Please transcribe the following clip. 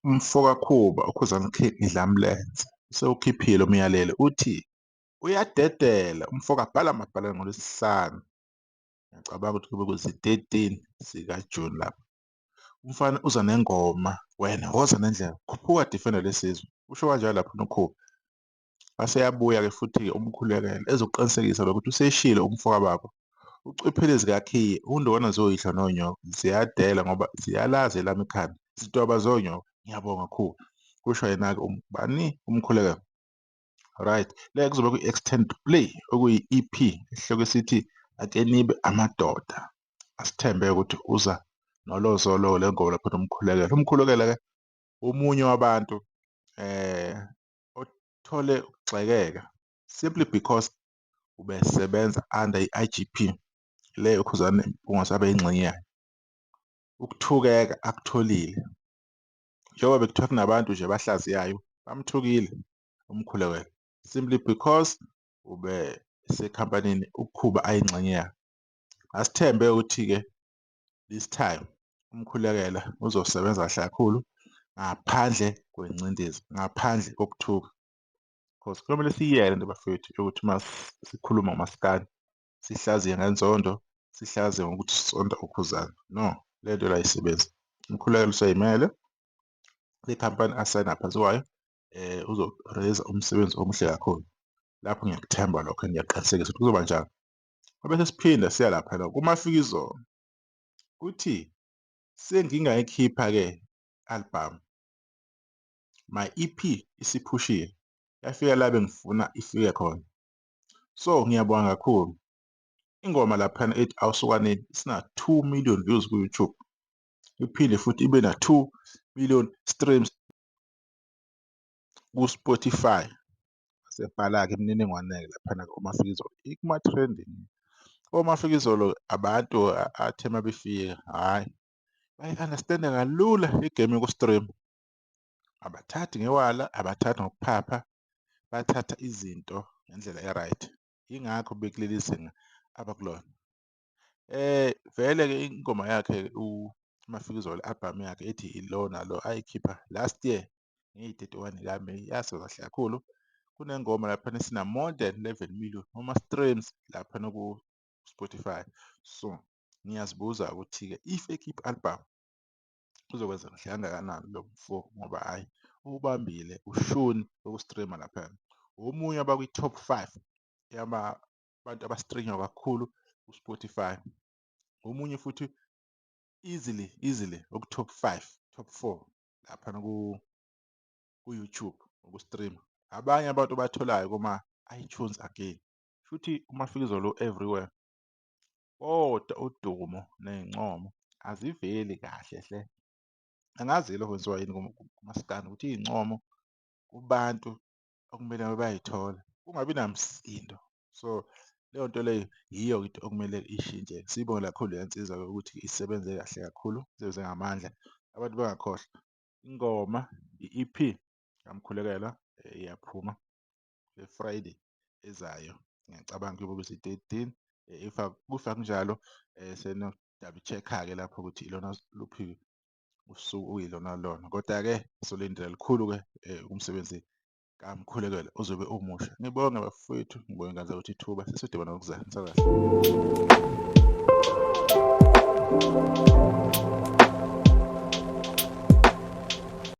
Umfoka Khuba uKhuzani King Ndlamlenze usewukhiphile umyalelo uthi uyadedela umfoka Bhala Mabhalane ngoLwesihlanu, ngiyacabanga ukuthi kube kuzi-13 zikaJuni lapho. Umfana uza nengoma, wena woza nendlela, khuphuka defender lesizwe, usho kanjalo lapho uKhuba. Waseyabuya-ke futhi-ke uMkhulekela ezoqinisekisa lokuthi useshilo umfoka baba ucwiphele zikakhiye undokwana zoyihlo nonyoko ziyadela ngoba ziyalazi elami ikhanda zidwaba zonyoko ngiyabonga Khuba kusho yena-ke bani uMkhulekela. Right, le kuzobe kwi-extend play okuyi-EP esihloko esithi ake nibe amadoda. Asithembe ukuthi uza nolozolo le ngoma lapho noMkhulekela. UMkhulekela-ke omunye wabantu othole ukugxekeka simply because ubesebenza under i-IGP le uKhuzani Mpungose abe yingxenye yayo. Ukuthukeka akutholile njengoba bekuthiwa kunabantu nje abahlaziyayo bamthukile uMkhulekela simply because ube sekhampanini uKhuba ayingxenye yayo. Asithembe ukuthi-ke this time uMkhulekela uzosebenza kahle kakhulu ngaphandle kwengcindezi, ngaphandle kokuthuka. Because kuyomele siyiyeke lento bafowethu yokuthi uma sikhuluma ngomaskandi sihlaziye ngenzondo, sihlaziye ngokuthi sizonda uKhuzani. No, le nto la ayisebenzi. Umkhulekelo useyimele ikhampani asayina ngaphansi kwayo uzo-raise umsebenzi omuhle kakhulu. Lapho ngiyakuthemba lokho, ngiyaqinisekisa ukuthi kuzoba njalo. Bese siphinda siya laphana kuMafikizolo uthi sengingayikhipha-ke album my EP isiphushile yafika la bengifuna ifike khona so ngiyabonga kakhulu ingoma laphana ethi awusukaneni isina 2 million views ku-YouTube iphinde futhi ibe na 2 million streams ku-Spotify. Sebhala-ke imininingwane-ke laphana kuMafikizolo ikuma-trending. OMafikizolo abantu athe uma befika hhayi bayi-understand-a kalula igame yoku-stream. Abathathi ngewala, abathathi ngokuphapha, bathatha izinto ngendlela e-right. Yingakho bekuleli zinga abakulona. Vele-ke ingoma yakhe uMafikizolo i-album yakhe ethi ilo nalo ayikhipha last year ngeyi-31 kaMeyi yasebenza kahle kakhulu. Kunengoma laphana esina more than 11 million ama-streams laphana ku-Spotify. So ngiyazibuza ukuthi-ke if ekhipha i-album uzokwenza kahle kangakanani lo mfo ngoba hhayi uwubambile ushuni woku-stream-a laphayana. Omunye abakwi-top 5 yabantu aba-stream-wa kakhulu ku-Spotify. Omunye futhi easily oku-top 5, top 4 laphana ku-YouTube uku-stream-a. Abanye abantu obatholayo kuma-iTunes again, shuthi uMafikizolo everywhere. Kodwa udumo ney'ncomo aziveli kahle hle. Angazi-ke lokho kwenziwa yini kumaskandi ukuthi iy'ncomo kubantu okumele ngabe bayay'thola kungabi namsindo. So leyo nto leyo yiyo into okumele ishintshe. Siyibonge kakhulu leya nsizwa-ke ukuthi isebenze kahle kakhulu, isebenze ngamandla. Abantu bengakhohlwa ingoma i-EP kaMkhulekela iyaphuma nge-Friday ezayo. Ngiyacabanga kuyobe kuzi-13 if kufa kunjalo seno-double check-a-ke lapho ukuthi ilona luphi usuku okuyilona lona. Koda-ke solindela lukhulu-ke umsebenzi kaMkhulekela ozobe umusha. Ngibonge bafowethu, ngibonge ngaze ukuthi ithuba sesodibana ngokuzayo. Nisale kahle.